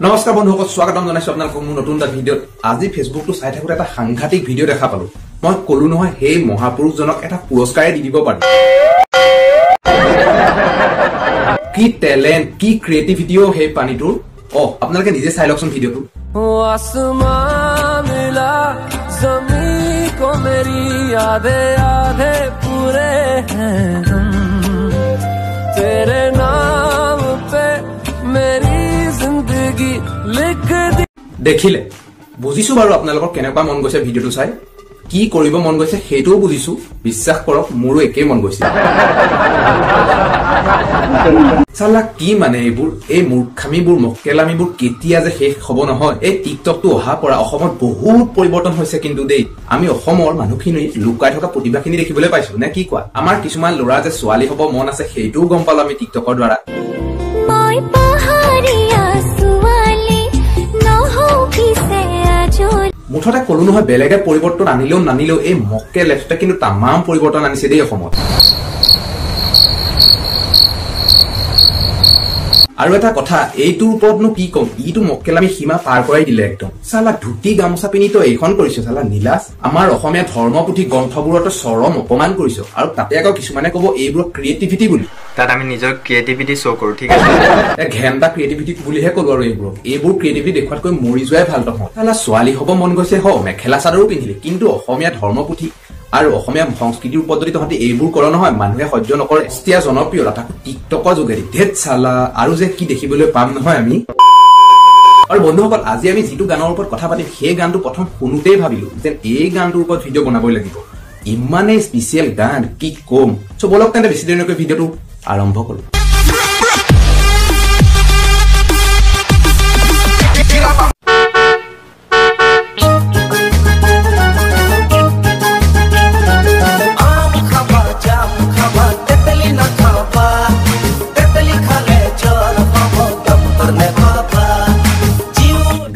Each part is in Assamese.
নমস্কাৰ বন্ধুসকল, স্বাগতম জনাইছো আপোনালোকক মোৰ নতুন এটা ভিডিঅ'ত। আজি ফেচবুকটো চাই থাকোঁতে এটা সাংঘাতিক ভিডিঅ' দেখা পালো। মই ক'লো নহয়, সেই মহাপুৰুষজনক এটা পুৰস্কাৰে দি দিব পাৰো। কি টেলেণ্ট, কি ক্ৰিয়েটিভিটিও সেই পানীটোৰ। আপোনালোকে নিজে চাই লওকচোন ভিডিঅ'টো। দেখিলে বুজিছো বাৰু আপোনালোকৰ কেনেকুৱা মন গৈছে ভিডিঅ'টো চাই, কি কৰিব মন গৈছে সেইটোও বুজিছো। বিশ্বাস কৰক, মোৰো একেই মন গৈছে। চালা কি মানে এইবোৰ, এই মূৰ্খামিবোৰ, মক্কেলামিবোৰ কেতিয়া যে শেষ হব নহয়। এই টিকটকটো অহাৰ পৰা অসমত বহুত পৰিৱৰ্তন হৈছে কিন্তু দেই। আমি অসমৰ মানুহখিনি লুকাই থকা প্ৰতিভাখিনি দেখিবলৈ পাইছো, নে কি কোৱা? আমাৰ কিছুমান ল'ৰা যে ছোৱালী হব মন আছে সেইটোও গম পালো আমি টিকটকৰ দ্বাৰা। মুঠতে কলো নহয়, বেলেগে পৰিৱৰ্তন আনিলেও নানিলেও এই মক্কে লেফ্টে কিন্তু তামাম পৰিৱৰ্তন আনিছে দেই অসমত। আৰু এটা কথা, এইটোৰ ওপৰতনো কি ক'ম, ইটো মক্কেলামি সীমা পাৰ কৰাই দিলে একদম। চালা ধুতি গামোচা পিন্ধি তই এইখন কৰিছ, চালা নীলাজ। আমাৰ অসমীয়া ধৰ্মপুথি গ্ৰন্থবোৰতো চৰম অপমান কৰিছ। আৰু তাতে আকৌ কিছুমানে ক'ব এইবোৰক ক্ৰিয়েটিভিটি বুলি। তাত আমি নিজৰ ক্ৰিয়েটিভিটি শ্ব' কৰো, ঠিক আছে? ঘেণ্টা ক্ৰিয়েটিভিটি বুলিহে ক'লো আৰু এইবোৰক। এইবোৰ ক্ৰিয়েটিভিটি দেখুৱাতকৈ মৰি যোৱাই ভাল তহঁত। চালা ছোৱালী হ'ব মন গৈছে, হ মেখেলা চাদৰো পিন্ধিলি, কিন্তু অসমীয়া ধৰ্মপুথি আৰু অসমীয়া সংস্কৃতিৰ ওপৰত যদি তহঁতি এইবোৰ কৰ নহয়, মানুহে সহ্য নকৰে। এতিয়া জনপ্ৰিয়তা তাকো টিকটকৰ যোগেদি, ধেত চালা আৰু যে কি দেখিবলৈ পাম নহয় আমি। আৰু বন্ধুসকল, আজি আমি যিটো গানৰ ওপৰত কথা পাতিম সেই গানটো প্ৰথম শুনোতেই ভাবিলো যেন এই গানটোৰ ওপৰত ভিডিঅ' বনাবই লাগিব। ইমানেই স্পেচিয়েল গান, কি ক'ম। চ' বলক তেন্তে বেছি দেৰি নকৰি ভিডিঅ'টো আৰম্ভ কৰো।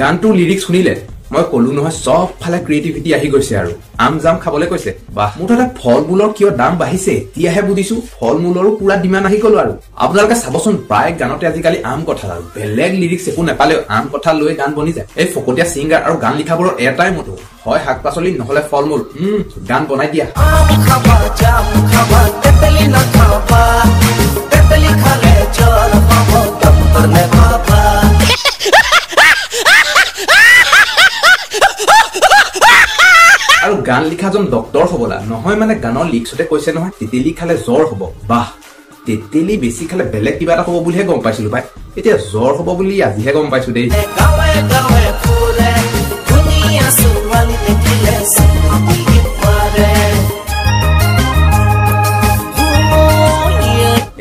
গানটোৰ লিৰিক্স শুনিলে মই ক'লো নহয়, চব ফালে ক্ৰিয়েটিভিটি আহি গৈছে। আৰু আম জাম খাবলৈ কৈছে, বাহ। মুঠতে ফল মূলৰ কিয় দাম বাঢ়িছে এতিয়াহে বুজিছো। ফল মূলৰো পুৰা ডিমাণ্ড আহি গ'লো। আৰু আপোনালোকে চাবচোন, প্ৰায় গানতে আজিকালি আম কঁঠাল, আৰু বেলেগ লিৰিক্স একো নাপালেও আম কঁঠাল লৈ গান বনি যায়। এই ফকতীয়া ছিংগাৰ আৰু গান লিখাবোৰৰ এটাই মতো, হয় শাক পাচলি নহলে ফল মূল। গান বনাই দিয়া। আৰু গান লিখাজন ডক্তৰ হবলা নহয়, মানে গানৰ লিক্সতে কৈছে নহয় তেতেলী খালে জ্বৰ হব। বাহ, তেতেলী বেছি খালে বেলেগ কিবা এটা হব বুলিহে গম পাইছিলো পাই, এতিয়া জ্বৰ হব বুলি আজিহে গম পাইছো দেই।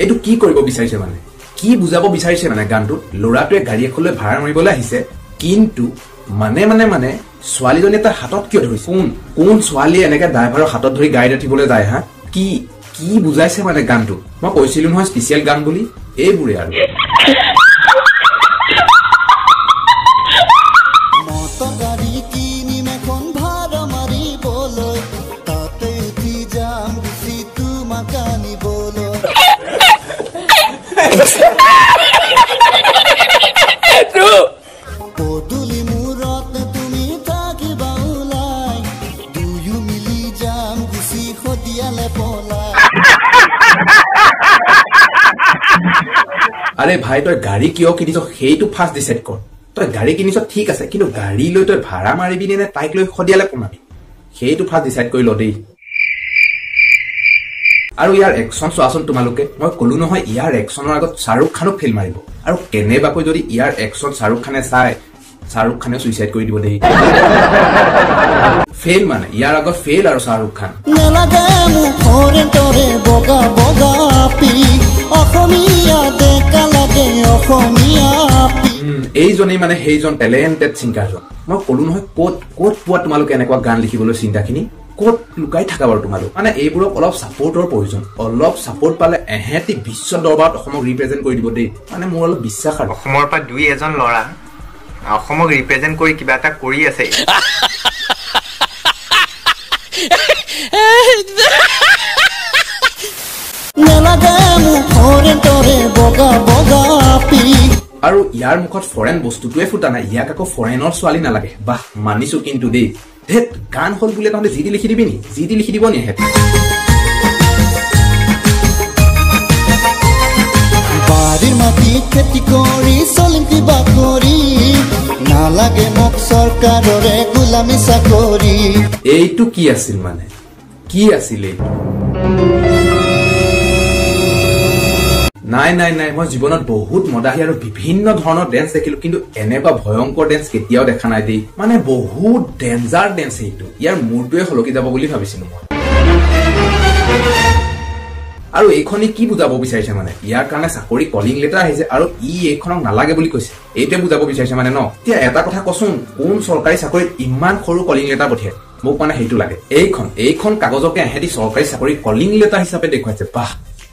এইটো কি কৰিব বিচাৰিছে, মানে কি বুজাব বিচাৰিছে মানে গানটোত? ল'ৰাটোৱে গাড়ী এখন লৈ ভাড়া মাৰিবলৈ আহিছে, কিন্তু মানে মানে মানে ছোৱালীজনীয়ে তাৰ হাতত কিয় ধৰিছে? কোন কোন ছোৱালীয়ে এনেকে ড্ৰাইভাৰৰ হাতত ধৰি গাড়ী উঠিবলৈ যায়? হা, কি কি বুজাইছে মানে গানটো? মই কৈছিলো নহয় স্পেচিয়েল গান বুলি, এইবোৰে আৰু। আৰে ভাই, তই গাড়ী কিয় কিনিছ সেইটো ফাৰ্ষ্ট ডিচাইড কৰ। তই গাড়ী কিনিছ ঠিক আছে, কিন্তু গাড়ী লৈ তই ভাড়া মাৰিবি নে তাইক লৈ সদিয়ালে কমাবি, সেইটো ফাৰ্ষ্ট ডিচাইড কৰি ল দেই। আৰু ইয়াৰ একশ্যন চোৱাচোন তোমালোকে। মই ক'লো নহয়, ইয়াৰ একশ্যনৰ আগত শ্বাহৰুখ খানো ফেইল মাৰিব। আৰু কেনেবাকৈ যদি ইয়াৰ একশ্যন শ্বাহৰুখ খানে চাই, শ্বাহৰুখ খানেও চুইচাইড কৰি দিব দেই। ফেইল মানে ইয়াৰ আগত ফেইল আৰু শ্বাহৰুখ খান। এইজনেই মানে সেইজন টেলেণ্টেড ছিংগাৰজন। মই ক'লো নহয়, ক'ত ক'ত পোৱা তোমালোকে এনেকুৱা গান লিখিবলৈ চিন্তাখিনি? ক'ত লুকাই থাকা বাৰু তোমালোক? মানে এইবোৰক অলপ ছাপোৰ্টৰ প্ৰয়োজন। অলপ ছাপোৰ্ট পালে এহেঁতি বিশ্ব দৰবাৰত অসমক ৰিপ্ৰেজেণ্ট কৰি দিব দেই। মানে মোৰ অলপ বিশ্বাস আৰু অসমৰ পৰা দুই এজন ল'ৰা অসমক ৰিপ্ৰেজেণ্ট কৰি কিবা এটা কৰি আছে। আৰু ইয়াৰ মুখত ফৰেন বস্তুটোৱে ফুটা নাই, ইয়াক আকৌ ফৰেনৰ ছোৱালী নালাগে। বাহ, মানিছো কিন্তু দেই। ধেত, গান হ'ল বুলিয়ে তহঁতে যি টি লিখি দিবি নি? যি টি লিখি দিব নি এহেঁতি? বাৰীৰ মাটি খেতি কৰি চলিম কিবা কৰি, নালাগে মোক চৰকাৰৰে গোলামী চাকৰি। এইটো কি আছিল মানে? কি আছিল এইটো? নাই নাই নাই, মই জীৱনত বহুত মদাহী আৰু বিভিন্ন ধৰণৰ ডেন্স দেখিলো, কিন্তু এনেকুৱা ভয়ংকৰ ডেন্স কেতিয়াও দেখা নাই দেই। মানে বহুত ডেঞ্জাৰ ডেন্স এইটো। ইয়াৰ মূৰটোৱে সলকি যাব বুলি ভাবিছিলো মই। আৰু এইখনে কি বুজাব বিচাৰিছে মানে? ইয়াৰ কাৰণে চাকৰি কলিং লেটাৰ আহিছে আৰু ই এইখনক নালাগে বুলি কৈছে, এইটোৱে বুজাব বিচাৰিছে মানে ন? এতিয়া এটা কথা কচোন, কোন চৰকাৰী চাকৰিত ইমান সৰু কলিং লেটাৰ পঠিয়াই? মোক মানে সেইটো লাগে। এইখন কাগজকে এহেঁতি চৰকাৰী চাকৰি কলিং লেটাৰ হিচাপে দেখুৱাইছে। বাহ,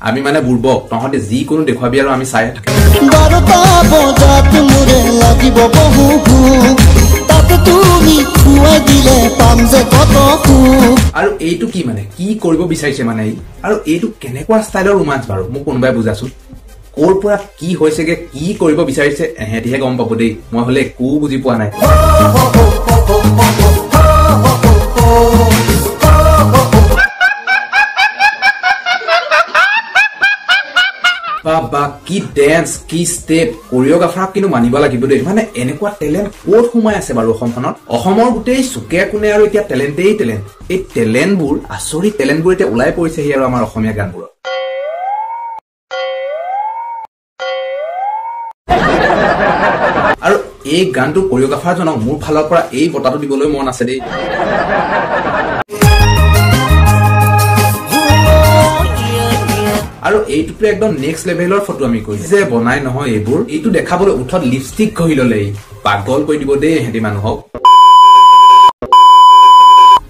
আমি মানে বুৰ্বক, তহঁতে যিকোনো দেখুৱাবি আৰু আমি চাই থাকিম। 12টা বজাত মোৰে লাগিব বহু ভোক, তাতে তুমি খুৱাই দিলে পাম যে কত সুখ। আৰু এইটো কি মানে? কি কৰিব বিচাৰিছে মানে ই? আৰু এইটো কেনেকুৱা ষ্টাইলৰ ৰোমাঞ্চ বাৰু, মোক কোনোবাই বুজাচোন। ক'ৰ পৰা কি হৈছেগে, কি কৰিব বিচাৰিছে এহেঁতিহে গম পাব দেই। মই হলে একো বুজি পোৱা নাই। বা কি ডেন্স, কি ষ্টেপ, কৰিঅ'গ্ৰাফাৰক কিন্তু মানিব লাগিব দেই। মানে এনেকুৱা টেলেণ্ট ক'ত সোমাই আছে বাৰু অসমখনত? অসমৰ গোটেই চুকে কোণে আৰু এতিয়া টেলেণ্টেই টেলেণ্ট। এই টেলেণ্টবোৰ, আচৰিত টেলেণ্টবোৰ এতিয়া ওলাই পৰিছেহি আৰু আমাৰ অসমীয়া গানবোৰত। আৰু এই গানটোৰ কৰিঅ'গ্ৰাফাৰজনক মোৰ ফালৰ পৰা এই বঁটাটো দিবলৈ মন আছে দেই। আৰু এইটোতো একদম নেক্সট লেভেলৰ ফটো আমি কৰিছো যে বনাই নহয় এইবোৰ। এইটো দেখাবলৈ ওঠত লিপষ্টিক ঘঁহি ললে, পাগল কৰি দিব দেই এহেঁতি মানুহক।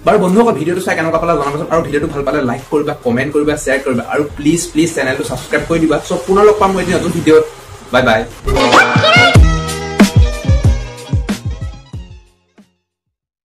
বাৰু বন্ধুসকল, ভিডিঅ'টো চাই কেনেকুৱা পালা জনাবাচোন। আৰু ভিডিঅ'টো ভাল পালে লাইক কৰিবা, কমেণ্ট কৰিবা, শ্বেয়াৰ কৰিবা আৰু প্লিজ প্লিজ চেনেলটো ছাবস্ক্ৰাইব কৰি দিবা। চ' পুনৰ লগ পাম মই এটি নতুন ভিডিঅ'ত। Bye bye.